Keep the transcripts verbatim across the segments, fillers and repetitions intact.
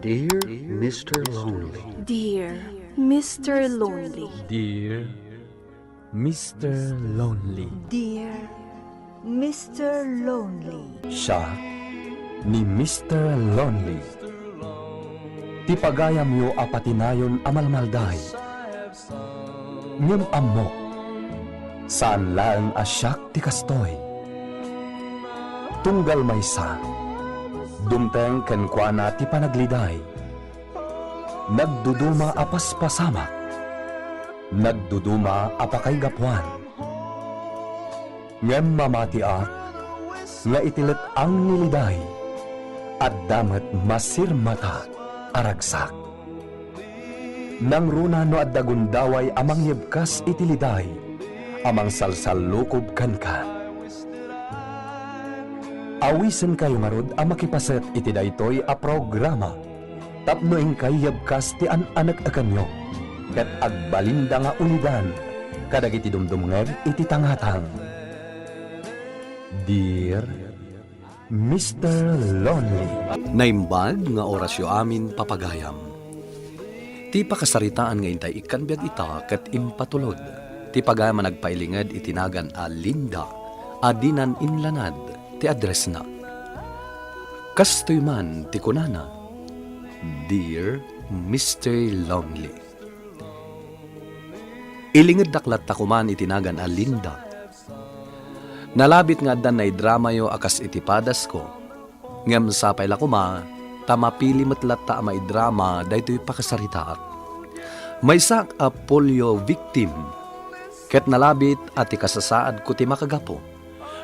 Dear Mister Lonely. Dear Mister Lonely. Dear Mister Lonely. Dear Mister Lonely. Siak ni Mister Lonely. Ti pagayamyo a patinayon a malmalday. Ngem ammok, saan laeng a siak ti kastoy. Tunggal maysa, dumteng kenkuana ti panagliday. Nagduduma a paspasamak. Nagduduma a pakaigapuan. Ngem mamatiak nga iti let-ang ni liday, adda met masirmata a ragsak. Nangruna no adda gundaway a mangyebkas iti liday a mangsalsallukob kenka. Awisenkayo ngarud a makipaset iti daytoy a programa tapno inkay yebkas ti an-anek-ekanyo ket agbalinda nga ulidan kadagiti dumdumngeg iti tangatang. Dear Mister Lonely. Naimbag nga orasyo amin, papagayam. Ti pakasaritaan nga intay ikkan biag ita ket impatulod ti pagayam a nagpailinged iti nagan a Linda a dinan inlanad ti addressna. Kastoy man ti kunana, "Dear Mister Lonely." Ilingeddak latta koman iti nagan a Linda. Nalabit nga addan naidramayo a kas iti padasko, ngem sapay la koma ta mapili met latta a maidrama daytoy pakasaritaak. Maysaak a polio victim, ket nalabit a ti kasasaadko ti makagapu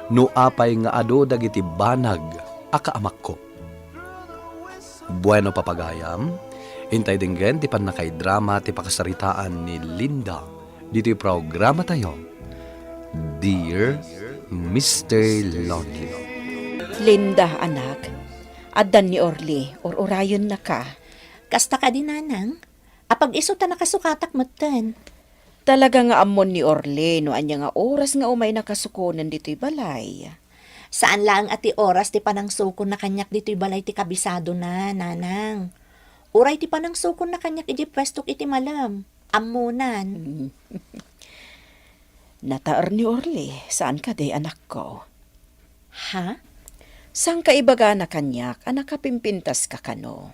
no apay nga adu dagiti banag a kaamakko. Bueno, papagayam, intay denggen ti pannakaidrama ti pakasaritaan ni Linda ditoy programatayo, Dear Mister Lonely. Linda, anak, addan ni Orly, ur-urayennaka. Kasta kadi, nanang? Apag-isu ta nakasukatak metten. Talaga nga ammon ni Orly no ania nga oras nga umay nakasukonen ditoy balay. Saan laeng a ti oras ti panangsukonna kaniak ditoy balay ti kabisadona, nanang. Uray ti panangsukonna kaniak idiay puestok iti malem. Ammonan. Nataer ni Orly, saan kadi, anakko? Ha? Saanka ibagana kaniak a nakapimpintaska kano?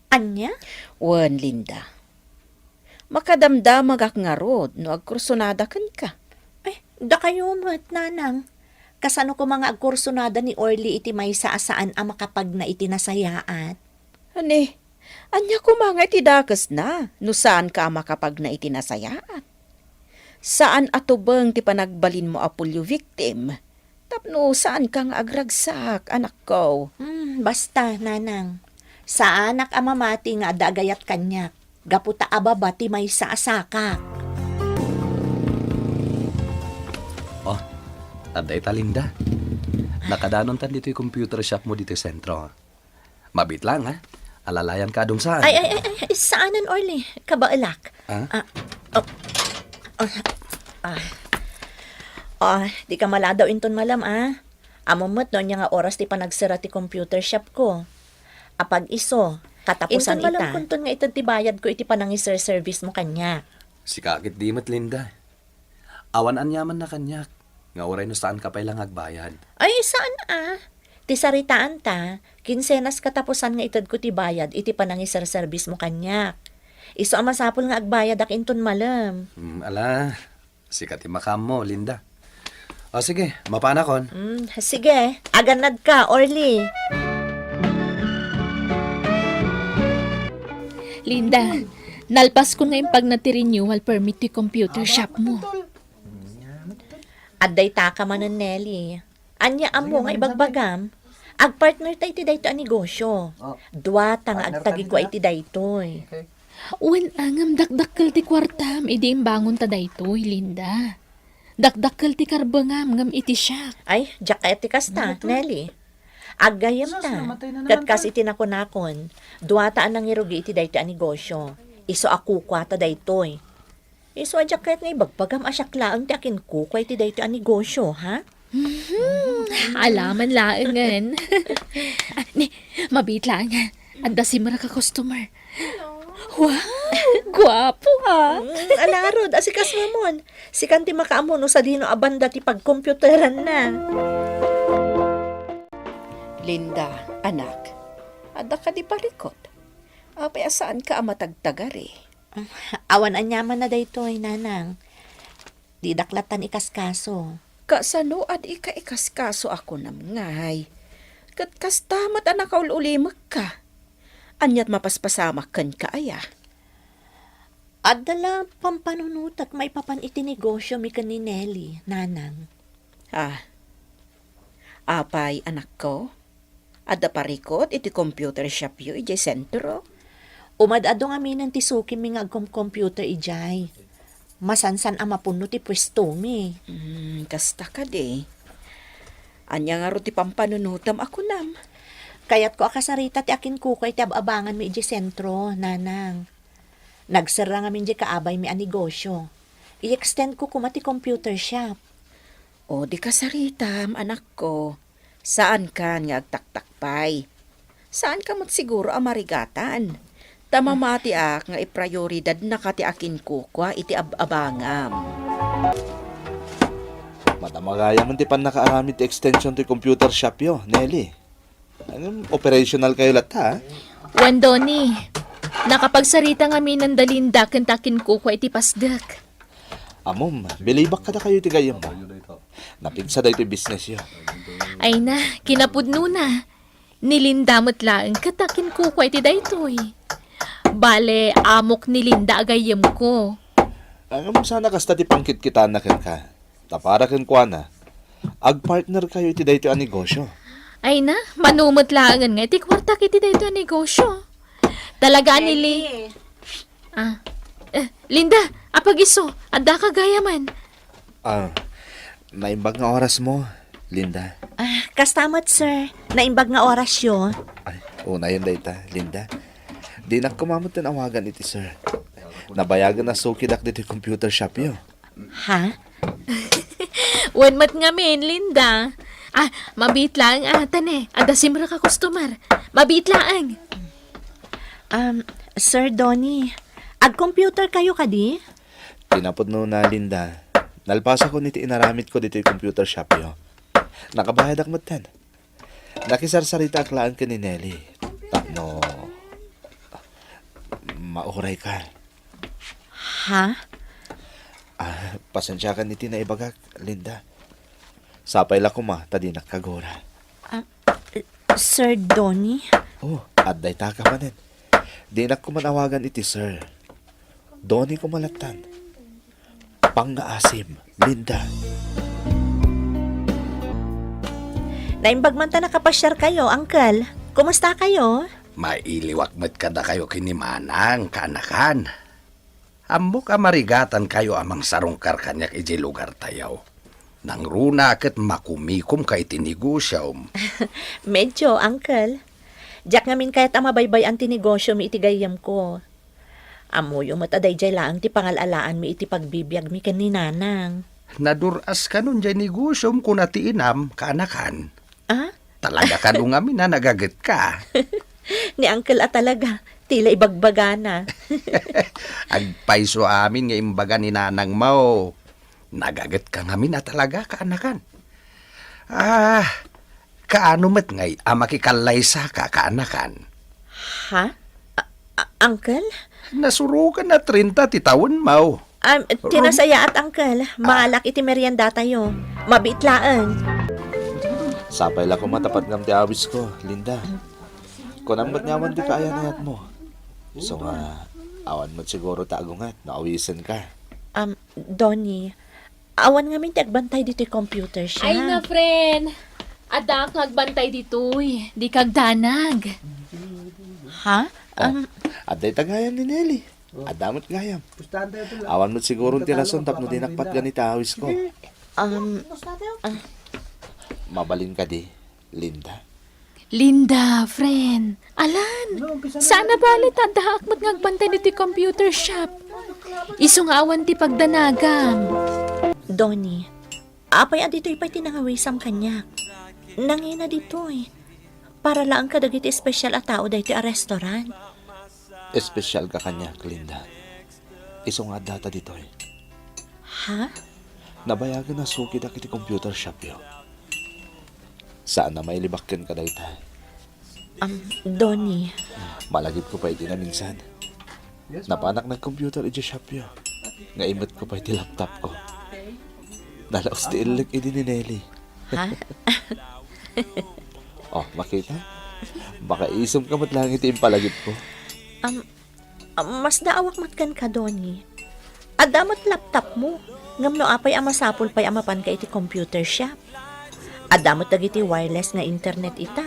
Ania? Wen, Linda. Makadamdamagak ngarud no agkursunada kenka. Ay, dakayo met, nanang. Kasano koma nga agkursunada ni Orly iti maysa a saan a makapagna iti nasayaat? Ani, ania koma nga iti dakesna no saanka a makapagna iti nasayaat? Saan a tubeng ti panagbalinmo a polio victim tapno saanka nga agragsak, anakko. Hmm, basta, nanang. Saanak a mamati nga adda agayat kaniak, gapu ta ababa ti maysa a sakak. Oh, adda ita, Linda. Nakadanontan ditoy computer shop mo ditoy sentro. Mabiit laeng, ha? Alalayanka a dungsaen. Ay, ay, ay, ay, saanen, Orly. Kabaelak. Ah? Ah, oh. Ah, ah. Ah, dika maladaw inton malem, ah. Ammom met no ania nga oras ti panagsera ti computer shop ko. Apag-isu, katapusan ita. Inton malem kunton nga ited ti bayadko iti panangiserservismo kaniak. Sika ketdi met, Linda. Awan aniamanna kaniak, nga uray no saanka pay la nga agbayad. Ay, saan a? Ti saritaanta, kinsenas katapusan nga itedko ti bayad iti panangiserservismo kaniak. Isu a masapul nga agbayadak inton malem. Hmm, ala, sika ti makaammo, Linda. O sige, mapanakon. Hmm, sige, agannadka, Orly. Linda, nalpaskon nga impagna ti renewal permit ti computer shop mo. Adda itaka manen, Nelly. Ania ammo nga ibagbagam? Agpartner ta iti daytoy a negosyo. Oh. Dua ta nga agtagikua iti daytoy. Okay. Wen, a, ngem dakdakkel ti kuartam idi imbangon ta daytoy, Linda. Dakdakkel ti karbengam ngem iti siak. Ay, diak kayat ti kasta, Nelly. Aggayem ta. Ket kas iti nakunakon, dua ta a nangirugi iti daytoy a negosyo. Isu a kukua ta daytoy. Isu a diak kayat nga ibagbagam a siak laeng ti akinkukua iti daytoy a negosyo, ha? Mhm. Alaman laengen. Ah, ni, mabiit laeng, ha? Adda simrek a customer. Wow! Guapo, ah! Mm, ala ngarud, asikasuamon. Sikan ti makaammo no sadino a banda ti pagkompioteranna. Linda, anak, adda kadi parikut? Apay a saanka a matagtagari? Awan aniamanna daytoy, nanang. Didak lattan ikaskaso. Kasano a dika ikaskaso a kunam ngay? Ket kasta met a nakaul-ulimekka. Aniat mapaspasamak kenka aya? Adda la pampanunotek maipapan iti negosio mi ken ni Nelly, nanang. Ah. Apay, anakko? Adda parikut iti computer shopyo idiay sentro? Umad-adu ngaminen ti sukimmi nga agkom-computer idiay. Masansan a mapunno ti puestomi. Hmm, kasta kadi. Ania ngarud ti pampanunotam a kunam? Kayatko a kasarita ti akinkukua iti ab-abanganmi idiay sentro, nanang. Nagserra ngamin diay kaabaymi a negosio. I-extendko koma ti computer shop. O, di kasaritam, anakko. Saankan nga agtaktakpay. Saanka met siguro a marigatan. Ta mamatiak nga iprioridadnaka ti akinkukua iti ab-abangam. Madama gayam ti pannakaaramid ti extension ti computer shopyo, Nelly. Ngem, operational kayo latta, ha? Wen, Donny. Nakapagsarita ngamin da Linda ken ta akinkukua iti pasdek. Ammom, bilibak kadakayo iti gayyemmo. Napigsa daytoy businessyo. Ay na, kinapudnona. Ni Linda met laeng ket ta akinkukua iti daytoy. Bale, amok ni Linda a gayyemko. Ngem, saan a kasta ti pangkitkitaenna kenka. Ta para kenkuana, agpartnerkayo iti daytoy a negosio. Ay na, mano met laengen nga iti kuartak iti daytoy a negosio. Talaga a ni Li-, Nelly. Ah. Eh, Linda, apag-isu, addaka gayamen. Ah, naimbag nga orasmo, Linda. Ah, kasta met, sir. Naimbag nga orasyo. Ay, unayen dayta, Linda. Dinak koma metten awagan iti sir. Nabayagen a sukidak ditoy computer shopyo. Ha? Wen met ngamin, Linda. Ah, mabiit laeng ata ne. Adda simrek a customer. Mabiit laeng. Um, Sir Donny, agcomputer kayo kadi? Kinapudnona, Linda. Nalpasakon iti inaramidko ditoy computer shopyo. Nakabayadak metten. Nakisarsaritaak laeng ken ni Nelly tapno maurayka. Ha? Ah, pasensiakan iti naibagak, Linda. Sapay la koma ta dinak kagura. Ah, Sir Donny? Oh, adda itaka manen. Dinak koma awagan iti sir. Donny koma lattan. Pangngaasim, Linda. Naimbag man ta nakapasiarkayo, Uncle. Kumusta kayo? Mailiwak met kadakayo ken ni Manang, kaanakan. Ammok a marigatankayo a mangsarungkar kaniak idiay lugartayo. Nangruna ket makumikomka iti negosiom. Medyo, Uncle. Diak ngamin kayat a mabaybay-an ti negosiom iti gayyemko. Ammoyo met a daydiay laeng ti pangal-alaanmi iti pagbibiagmi ken ni Nanang. Nadur-as kanon diay negosiom, kuna ti inam, kaanakan. Ah? Talaga kano ngamin a nagagetka? Ni Uncle a talaga, ti la ibagbagana. Agpayso amin nga imbaga ni Nanangmo. Nagagetka ngamin a talaga, kaanakan. Ah, kaano met ngay a makikallaysa ka, kaanakan? Ha? A-, a-, Uncle? Nasurokan a trenta ti tawenmo. Um, ti nasayaat, Uncle. Ah. Maalak iti meriendatayo. Mabiit laeng. Sapay la koma ta patgam ti awisko, Linda. Kunam met nga awan ti kaayan-ayatmo. Isu nga, awan met siguro ta agunget no awisenka. Um, Donny, awan ngamin ti agbantay ditoy computer shop. Ay na, friend. Addaak nga agbantay ditoy. Dika agdanag. Ha? Oh, um, adda ita gayam ni Nelly. Adda met gayam. Awan met siguro ti rason tapno dinak patgan iti awisko. Um, ah. Mabalin kadi, Linda? Linda, friend. Alan, saan a bale ta addaak met nga agbantay ditoy computer shop. Isu nga awan ti pagdanagam. Donny, apay a ditoy pay ti nangawisam kaniak? Nangina ditoy. Para laeng kadagiti espesyal a tao daytoy a restaurant. Espesyal ka kaniak, Linda. Isu nga addata ditoy. Ha? Nabayagen a sukidak iti computer shopyo. Saan a mailibak kenka dayta. Am, Donnie. Malagipko pay iti naminsan. Napanak nag-computer iti shopyo. Nga imetko pay ti laptopko. Nalaos ti illik idi ni Nelly. Ha? Oh, makita? Makaisumka met laeng iti impalagipko. Am, am, masdaawak met kenka, Donnie. Adda met laptopmo. Ngem no apay a masapul pay a mapanka iti computer shop? Adda met dagiti wireless nga internet ita.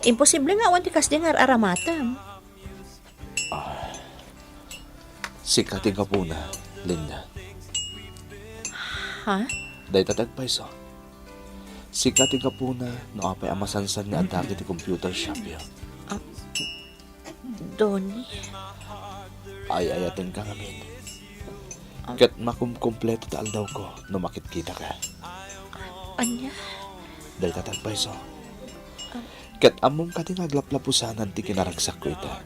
Imposible nga awan ti kasdi nga ar-aramatem. Ah, sika ti gapuna, Linda. Ha? Dayta ti agpayso. Sika ti gapuna no apay a masansan nga adda iti computer shopyo. Ah, Donnie. Ay-ayatenka ngamin. Ah. Ket makumkumpleto ti aldawko no makitkitaka. Ania? Dayta ti agpayso. Ah. Ket ammom kadi nga aglaplapusanan ti kinaragsakko ita.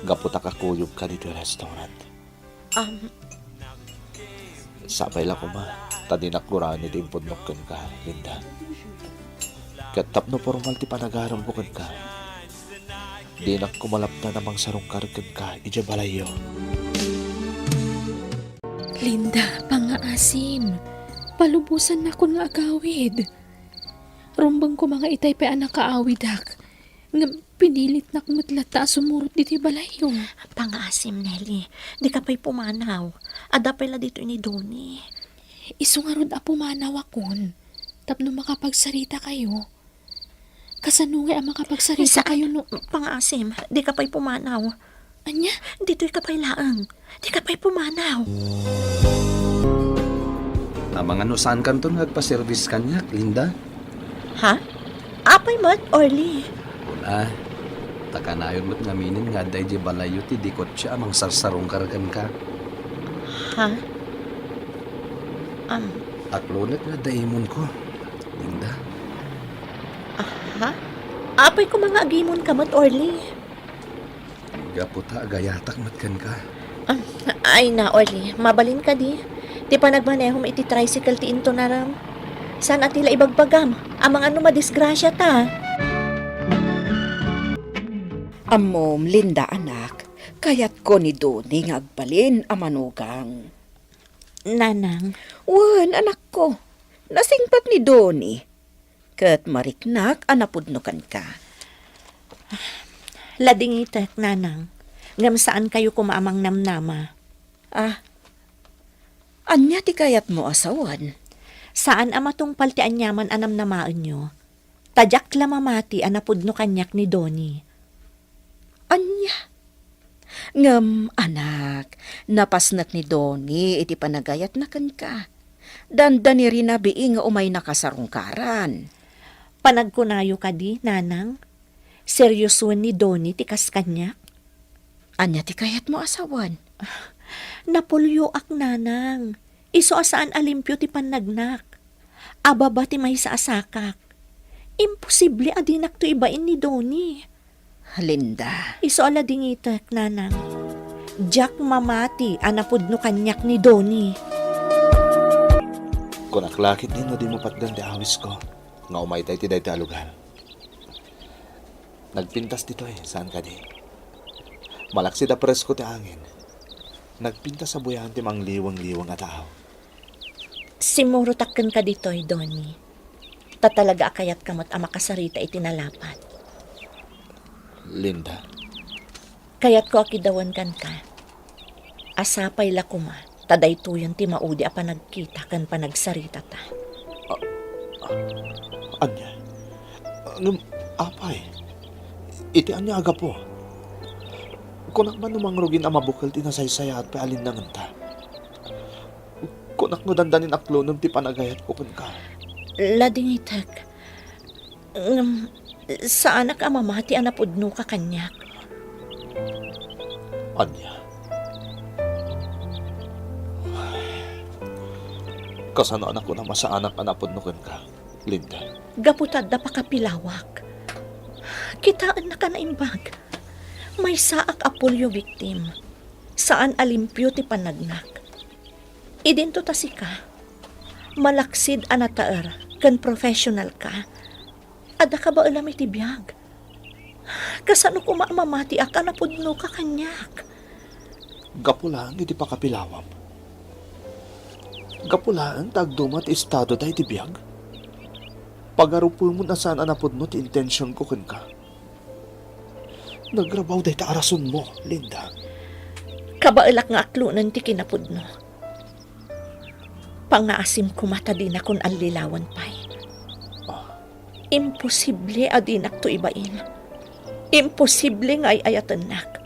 Gapu ta kakuyogka ditoy restaurant. Am. Sapay la koma, ta dinak guraen iti impudnok kenka, Linda. Ket tapno pormal ti panagaremko kenka, dinak koma laptan a mangsarungkar kenka idiay balayyo. Linda, pangngaasim. Palubosannakon nga agawid. Rumbeng koma nga itay pay a nakaawidak. Ngem pinilitnak met latta a sumurot ditoy balayyo. Pangngaasim, Nelly. Dika pay pumanaw. Adda pay la ditoy ni Donnie. Isu ngarud a pumanawakon tapno makapagsaritakayo. Kasano ngay a makapagsarita Sa-, kayo no pangngaasim, dika pay pumanaw. Ania? Ditoyka pay laeng. Dika pay pumanaw. Amangan no saankanton nga agpaservis kaniak, Linda? Ha? Apay met, Orly? Kuna, ta kanayon met ngaminen nga adda idiay balayyo ti dikotsia a mangsarsarungkar kenka. Ha? Am. Aklonek nga adda imonko, Linda. Aha? Apay koma nga agimonka met, Orly? Gapu ta agayatak met kenka. Ah, ay na, Orly, mabalin kadi. Ti panagmanehom iti tricycle ti intunarem. Saan a ti la ibagbagam? Amangan no madisgrasiata. Ammom, Linda, anak, kayatko ni Donnie nga agbalin a manugang. Nanang. Wen, anakko. Nasingpet ni Donnie. Ket mariknak a napudno kenka. Ladingitek, Nanang. Ngem saankayo koma a mangnamnama. Ah, ania ti kayatmo a sawen? Saan a matungpal ti aniaman a namnamaenyo. Ta diak la mamati a napudno kaniak ni Donnie. Ania? Ngem, anak, napasnek ni Donnie iti panagayatna kenka. Dandanirina bii nga umayna kasarungkaran. Panagkunayo kadi, Nanang? Seriosoen ni Donnie ti kas kaniak? Ania ti kayatmo a sawen? Napulyoak, Nanang. Isu a saan a limpio ti pannagnak. Ababa ti maysa a sakak. Imposible a dinakto ibain ni Donnie. Linda. Isu a ladingitek, Nanang. Diak mamati a napudno kaniak ni Donnie. Kunak la ketdi no dimo patgan ti awisko nga umayta iti daytoy a lugar. Nagpintas ditoy, saan kadi? Malaksid a presko ti angin. Nagpintas a buyaen ti mangliwengliweng a tao. Simmurotak kenka ditoy, Donnie. Ta talaga a kayatka met a makasarita iti nalapat. Linda. Kayatko a kidawen kenka. A sapay la koma ta daytoyen ti maudi a panagkita ken panagsaritata. A-, a-, ania? Ngem, apay, iti ania a gapu? Kunak man no mangrugin a mabukel ti nasaysayaat pay a linnangenta. Kunak no dandanin aklonem ti panagayatko kenka. Ladingitek. Ngem, saanak a mamati a napudnoka kaniak. Ania? Kasano a nakunam a saanak a napudno kenka, Linda? Gapu ta adda pakapilawak. Kitaennak a naimbag. Maysaak a polio victim. Saan a limpio ti panagnak. Idinto ta sika, malaksid a nataer ken professional ka. Adda kabaelam iti biag. Kasano koma a mamatiak a napudnoka kaniak? Gapu laeng iti pakapilawam. Gapu laeng ta agduma ti estado daydi biag. Pagarupemon a saan a napudno ti intensionko kenka. Nagrabaw dayta a rasonmo, Linda. Kabaelak nga aklonen ti kinapudno. Pangaasim koma ta dinakon allilawen pay. Ah. Imposible a dinakto ibain. Imposible nga ay-ayatennak.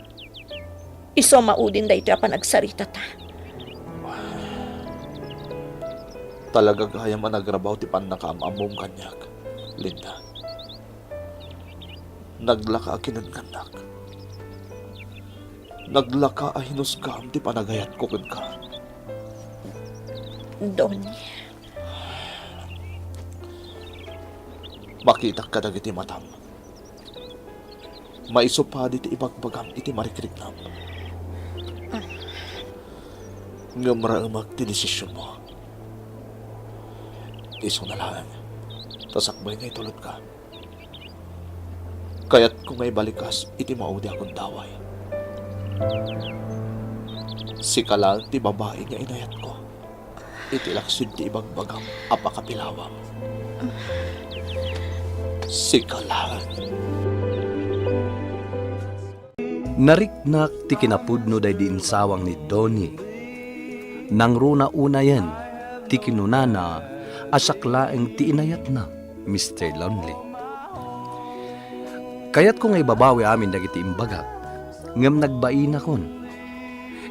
Isu a maudin daytoy a panagsaritata. Talaga gayam a nagrabaw ti pannakaam-ammom kaniak, Linda. Naglaka a kinennennak. Naglaka a hinusgaam ti panagayatko kenka. Donnie. Makitak kadagiti matam. Maisu padi ti ibagbagam iti marikriknam. Ah. Ngem raemek ti desisionmo. Isuna laeng, ta sakbay nga itulodka. Kayatko nga ibalikas iti maudi a gundaway. Sika laeng ti babai nga inayatko iti laksid ti ibagbagam a pakapilawam. Sika laeng. Nariknak ti kinapudno daydi insawang ni Donnie. Nangruna unayen ti kinunana a siak laeng ti inayatna. Mister Lonely. Kayatko nga ibabawi amin dagiti imbagak, ngem nagbainakon.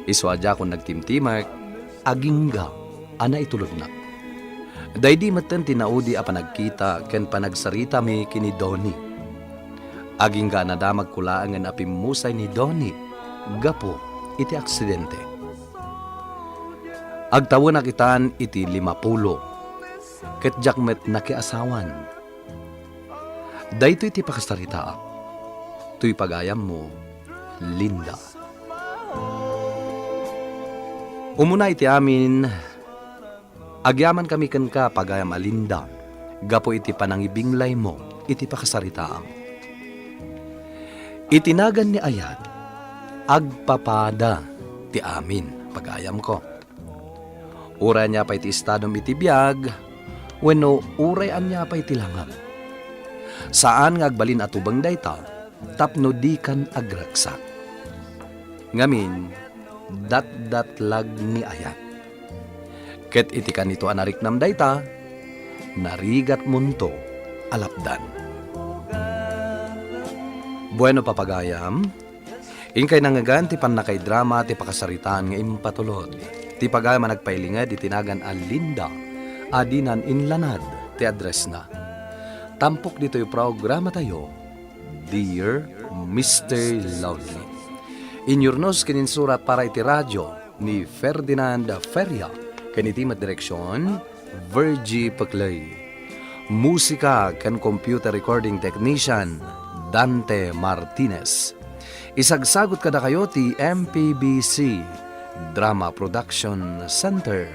Isu a diakon nagtimtimek, agingga a naitulodnak. Daydi metten ti naudi a panagkita ken panagsaritami ken ni Donnie. Agingga a nadamagko laengen a pimmusay ni Donnie gapu iti aksidente. Agtawenak itan iti limapulo. Ket diak met nakiasawan. Daytoy ti pakasaritaak. Toy pagayammo, Linda. Umuna iti amin, agyamankami kenka, pagayam a Linda, gapu iti panangibinglaymo iti pakasaritaam. Iti nagan ni ayat, agpapada ti amin, pagayamko. Uray ania pay ti estadom iti biag, wenno uray ania pay ti langam. Saan nga agbalin a tubeng dayta tapno dikan agragsak. Ngamin, datdatlag ni ayat. Ket iti kanito a nariknam dayta, narigatmonto a lapdan. Bueno, papagayam, inkay nangngegan ti pannakaidrama ti pakasaritaan nga impatulod ti pagayam a nagpailinged iti nagan a Linda a dinan inlanad ti addressna. Tampok ditoy programatayo, Dear Mister Lonely. Inyurnos ken insurat para iti radio ni Ferdinand Feria ken iti met direksion, Virgie Peclay. Musika ken computer recording technician, Dante Martinez. Isagsagut kadakayo ti M P B C Drama Production Center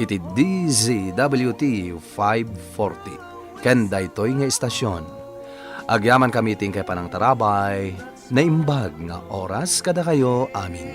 iti D Z W T five forty ken daytoy nga istasion. Agyamankami iti inkay panangtarabay, naimbag nga oras kadakayo amin.